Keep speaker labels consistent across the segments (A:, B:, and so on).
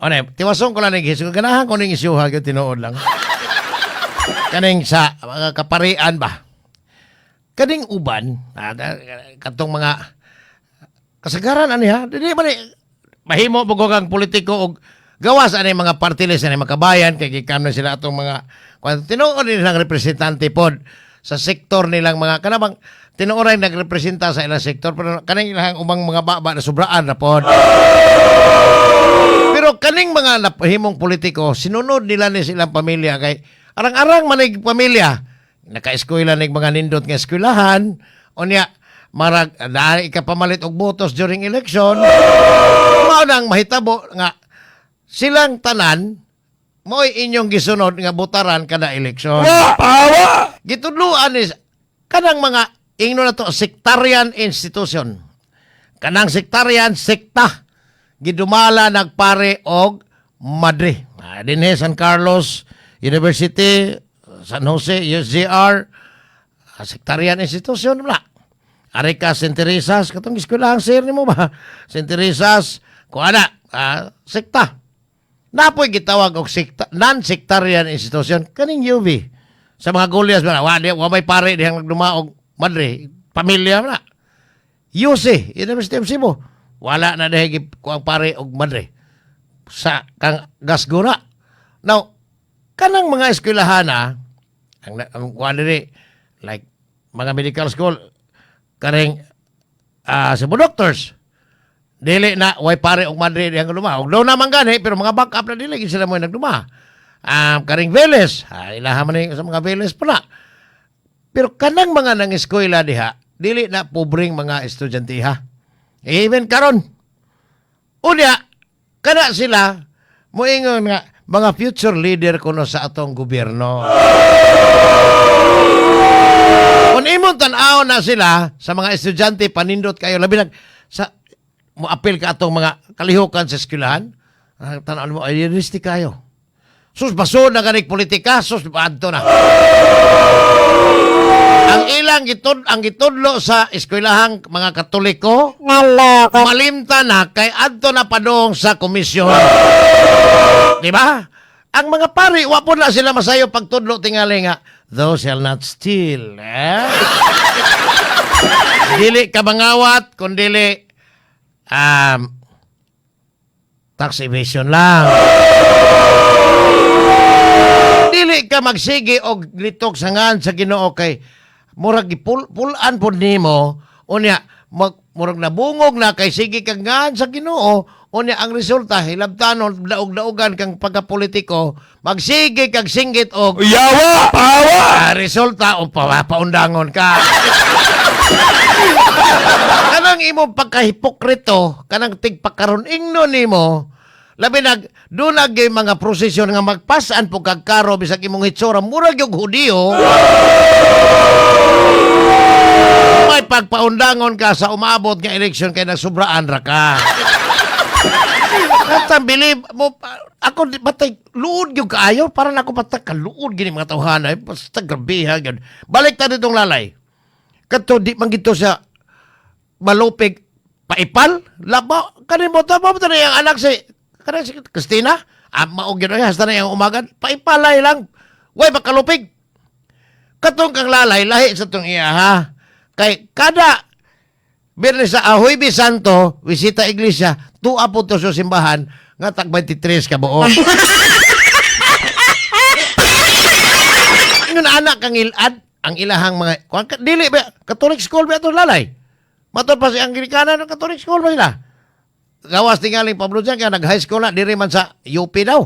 A: Ano, tiwason ko lang ning issue. Ganahan ko ning issue ha, gyud tinuod lang. Kaning sa mga kaparian ba? Kaning uban, katong mga kasagaran ani ha, dili man ni mahimo mo kang politiko og gawas ani mga party list ani makabayan kay gikan na sila atong mga kung tinuod nilang representante pod sa sektor nilang mga kanabang tinuod ay nagrepresenta sa ilang sektor, pero kaning ilang ubang mga baba na sobraan na pod. Pero kaning mga himong politiko, sinunod nila ni silang pamilya kay arang-arang manig pamilya. Naka-eskwela nig mga nindot nga eskwelahan, unya marag dahil ikapamalit og botos during election. Mao nang mahitabo nga silang tanan mo'y inyong gisunod nga botaran kada eleksyon.
B: Pawa!
A: Gitudloan is kanang mga ingno na to sectarian institution. Kanang sectarian sekta gidumala nagpare og madre. Dinhi San Carlos University, San Jose USJR, sectarian institution wala. Ari ka St. Teresa's, katong eskwelahan sir nimo ba? St. Teresa's, kuha na, sekta. Napoy gitawag og sekta, non-sectarian institution kaning UV. Sa mga Golias ba, wa, di, wa may pare dihang nagdumaog madre, pamilya na. UC, University of Cebu, wala na dahil kuang pare og madre sa kang gasgura. Now, kanang mga eskwelahan na, ang kuan diri, like mga medical school, karing Cebu Doctors, dili na way pare og madre dihang nagduma. Og daw naman gani, pero mga backup na dili gid sila mo nagduma. Karing Velez, ilaha man ni sa mga Velez pala. Pero kanang mga nang eskwela diha, dili na pobreng mga estudyante ha. Even karon. Unya, kana sila moingon nga mga future leader kuno sa atong gobyerno. Kung imong tan-aw na sila sa mga estudyante, panindot kayo labi nag sa moapil ka atong mga kalihukan sa eskwelahan, tan-aw mo ay realistic kayo. Sus, baso na ganig politika, sus, adto na. Ang ilang ang gitudlo sa eskwelahang mga Katoliko,
C: Naloko.
A: Malimta na kay adto na padong sa komisyon. Di ba? Ang mga pari, wa po na sila masayo pagtudlo tingali nga, "Thou shall not steal." Eh? Dili ka mangawat, kundili tax evasion lang. Dili ka magsige og litok sa ngan sa Ginoo kay murag gipul-pulan pod nimo, unya murag nabungog na kay sige kag ngan sa Ginoo, unya ang resulta hilabtanon daog-daogan kang pagkapolitiko, magsige kag singgit og
B: Yawa! Pawa!
A: Resulta o paundangon ka. Kanang imong pagkahipokrito, kanang tigpakaron ingno nimo, labi nag dunag gyud mga prosesyon nga magpasan po kag karo bisag imong hitsura murag yung Hudiyo. May pagpaundangon ka sa umabot nga eleksyon kay nagsobraan ra ka. Katang believe mo ako di batay luod gyud kaayo para nako patay kaluod gini mga tawhana eh, basta grabe ha gyud. Balik ta ditong lalay. Kadto di man gito siya malupig paipal laba kanin mo ta mo ta na iyang anak si kanin si Christina, mao gyud ay hasta na iyang umagan paipalay lang way makalupig katong kang lalay lahi sa tong iya ha kay kada Biyernes sa Ahoy Santo, bisita iglesia, tuwa po to sa simbahan, nga tag 23 ka buok. Ingon anak kang ilad, ang ilahang mga, kuwan dili ba, Catholic school ba itong lalay? Matod pa si Anglikana ng Catholic school ba sila? Gawas tingaling Pablo dyan, kaya nag-high school na, diri man sa UP daw.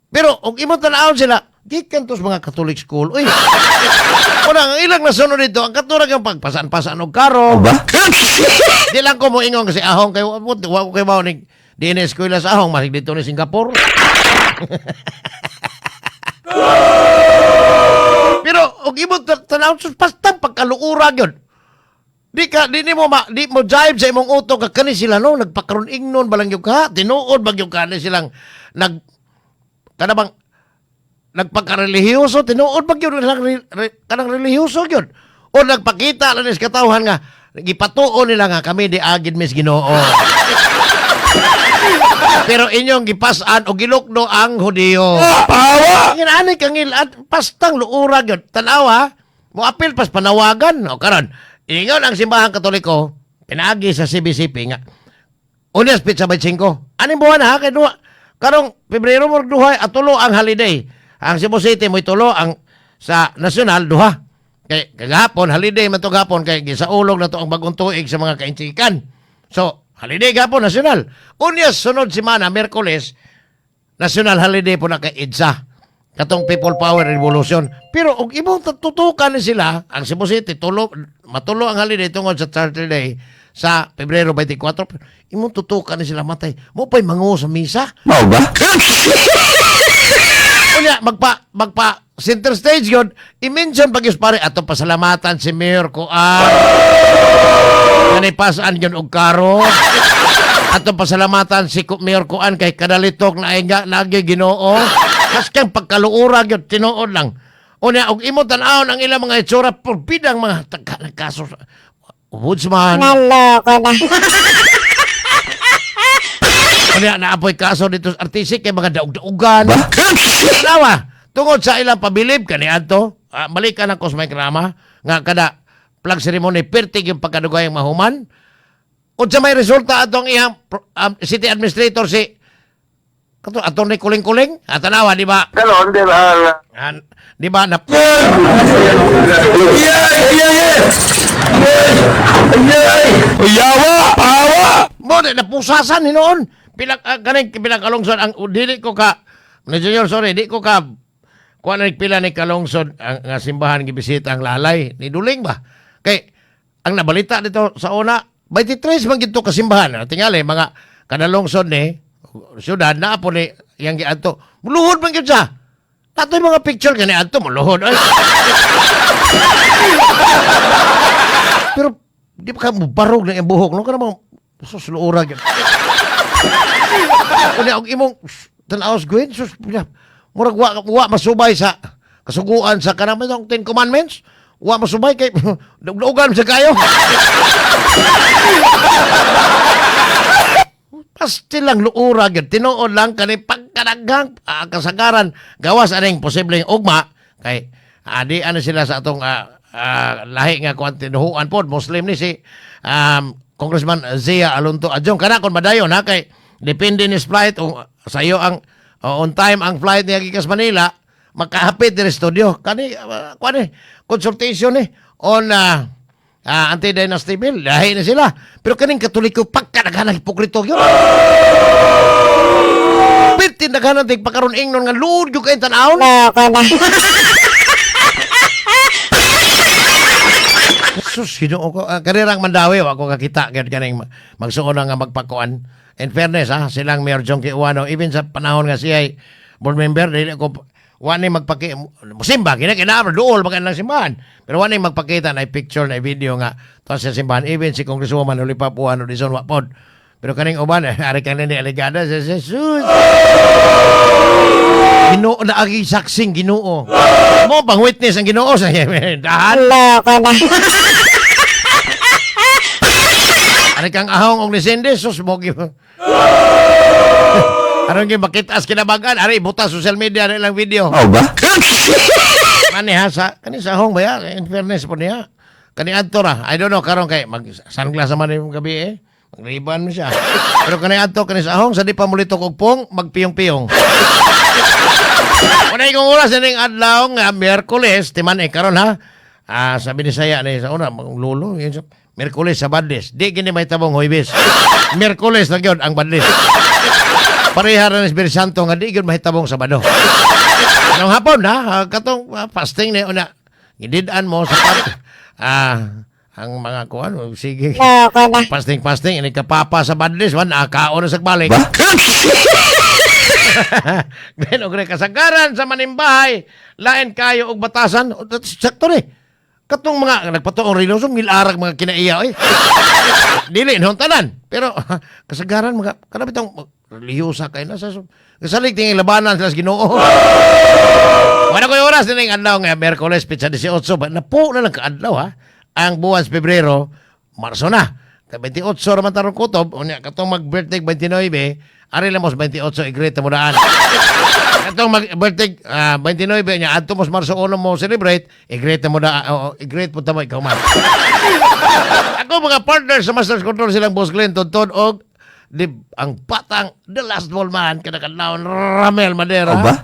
A: Pero, kung imong tanawon sila, gikan to sa mga Catholic school. Uy, una, ang ilang nasunod dito, ang katurag yung pagpasan-pasan og karo.
B: Ba?
A: Di lang ko mo ingon kasi ahong kay wa ko kay mao ning di na eskwela sa ahong masig dito ni Singapore. Pero og imo tan-aw sus basta pagkaluura gyud. Di ka di nimo ma, di mo jive sa imong utok ka kani sila no nagpakaron ingnon balang gyud ka tinuod ba gyud ka ni silang nag kana bang nagpagka-relihiyoso tinuod ba gyud nilang kanang relihiyoso gyud o nagpakita lang ni sa katawhan nga gipatuon nila nga kami di agid mis Ginoo. Pero inyong gipasan o gilukdo ang Hudiyo.
B: Pawa!
A: Ingin ani kangil at pastang luura gyud. Tanawa, moapil pas panawagan. O karon, ingon ang Simbahan Katoliko pinaagi sa CBCP nga unyas pitsa 25. Aning buwan ha kay duha karong Pebrero mo duha at tulo ang holiday. Ang Cebu City mo'y tulo, ang sa national duha. Kay kagahapon holiday man to gahapon kay gisaulog na to ang bagong tuig sa mga kaintikan. So, holiday gahapon national. Unyas sunod semana Miyerkules national holiday po na kay EDSA. Katong People Power Revolution. Pero og imong tutukan ni sila, ang Cebu City, tulo, matulo ang holiday tungod sa Charter Day sa Pebrero 24. Imong tutukan ni sila matay. Mo pa'y mangu sa misa.
B: Mao ba?
A: Unya, magpa center stage yun, i-mention pag pare, ato pasalamatan si Mayor Kuan. Nanipasaan yun og karo. Ato pasalamatan si Mayor Kuan kay kadalitok na inga nagi Ginoo. Kaskang pagkaluura yun, tinuod lang. Unya, og imo tan-awon ang ilang mga itsura, porbidang mga tagka ng kaso. Ombudsman.
C: Naloko na.
A: Unya, naapoy kaso dito sa RTC kay mga daug-daugan. Tanawa, tungod sa ilang pabilib kani adto, balikan ako sa may krama nga kada flag ceremony pertig yung pagkadugayang mahuman. Unsa may resulta atong iyang city administrator si kato attorney Kuling-Kuling? Ah, tanawa, di ba?
D: Karon, there are
A: Ah, di ba na
B: Yawa! Pawa!
A: Mo na napusasan hinuon. Pilang kaning pilang kalungsod ang dili ko ka ni Junior, sorry, di ko ka kuha na pila ni kalungsod ang nga simbahan gibisita ang lalay ni duling ba kay ang nabalita dito sa una 23 man gid to ka simbahan. Ah, tingali mga kanalungsod ni syudad na po ni yang giadto muluhod man gyud siya. Tatoy mga picture kani adto muluhod. Ay. Pero di pa ka mubarog na iyang buhok no kana mga sus luura gyud. Unya og imong tan-aw Gwen, sus unya, murag wa masubay sa kasuguan sa kanang mga Ten Commandments. Wa masubay kay dugdugan sa kayo. Pasti lang luura gyud, tinuod lang kani pagkadaghang kasagaran gawas aning posibleng ugma kay adi ano sila sa atong lahi nga kuan tinuhuan pod Muslim ni si Congressman Zia Alonto Adjong kana kon madayon ha kay depende ni flight kung sa iyo ang on time ang flight niya gikas Manila makahapit diri studio kani kuan ni consultation ni on anti-dynasty bill lahi na sila pero kaning Katoliko pagkadaghan hipokrito gyud. Pitin daghan ang pagkaron ingnon nga luod gyud kay tan-awon.
C: Loko na.
A: Sus, Ginoo ko. Karirang Mandawi, wa ko kakita gyud kaning magsuon na nga magpakuan. In fairness, ha, silang Mayor Jong Uwano, even sa panahon nga siya ay board member, dili ko wa ni magpaki musimba kina kina duol ba lang simbahan. Pero wa ni magpakita na picture na video nga to sa simbahan even si Congresswoman Ulipap Uwano Dizon wa pod. Pero kaning uban ari kanin ni aligada sa Jesus. Ginoo na agi saksing Ginoo. Mo pang witness ang Ginoo sa dahan.
C: Loko na.
A: Ari kang ahong og nisindi sus mo gi. Aron gi makitas kinabagan ari buta social media na ilang video.
B: Mao ba?
A: Mani ha sa kani sa ahong ba ya in fairness po niya. Kani adto ra. I don't know karon kay mag sunglass naman yung gabi eh. Magriban mo siya. Pero kani adto kani sa ahong sa di pa mulitok og pong magpiyong-piyong. Unay kong oras ining adlaw nga Miyerkules, timan eh karon ha. Ah, sabi ni saya ni sa una, mga lolo, yun sa Miyerkules sa Badlis. Di gini may tabong Huwebes. Miyerkules na gyud ang Badlis. Pareha ra ni Espiritu Santo nga di gyud mahitabong Sabado. Anong hapon ha, katong fasting ni una. Gidid-an mo sa pag ang mga kuan, sige.
C: Loko na.
A: Fasting fasting ini kapapa sa Badlis, wan akaon na sa balik.
B: Ba?
A: Ben og kasagaran sa manimbahay, lain kayo og batasan. O, sakto ni. Katong mga nagpatuong religyoso milarag mga kinaiya oy. Dili noon tanan. Pero kasagaran mga kana bitong relihiyosa kay na sa kasalig tingin labanan sila sa Ginoo. Wala ko'y oras dining adlaw nga Miyerkules pitsa 18 ba napo na lang kaadlaw ha. Ang buwan sa Pebrero, Marso na. Kay 28 raman tarong kutob, unya katong mag-birthday 29, ari lang mo sa 28 i-greet mo daan. Katong mag-birthday 29 nya adto mo sa Marso 1 mo celebrate, i-greet mo da, oh, i-greet po ta mo ikaw man. Ako mga partner sa Masters Control, silang Boss Glenn Tonton og di, ang batang The Last Ball Man kada kadlawon, Ramel Madera.
B: Aba?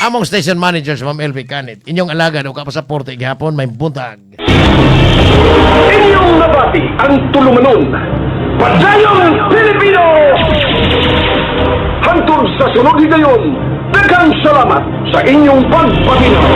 A: Among station manager si Ma'am Elvie Canit. Inyong alaga daw kapasaporte gihapon may buntag.
C: Inyong nabati ang tulumanon. Padayong Pilipino! Hangtod sa sunod higayon, daghang salamat sa inyong pagpaminaw.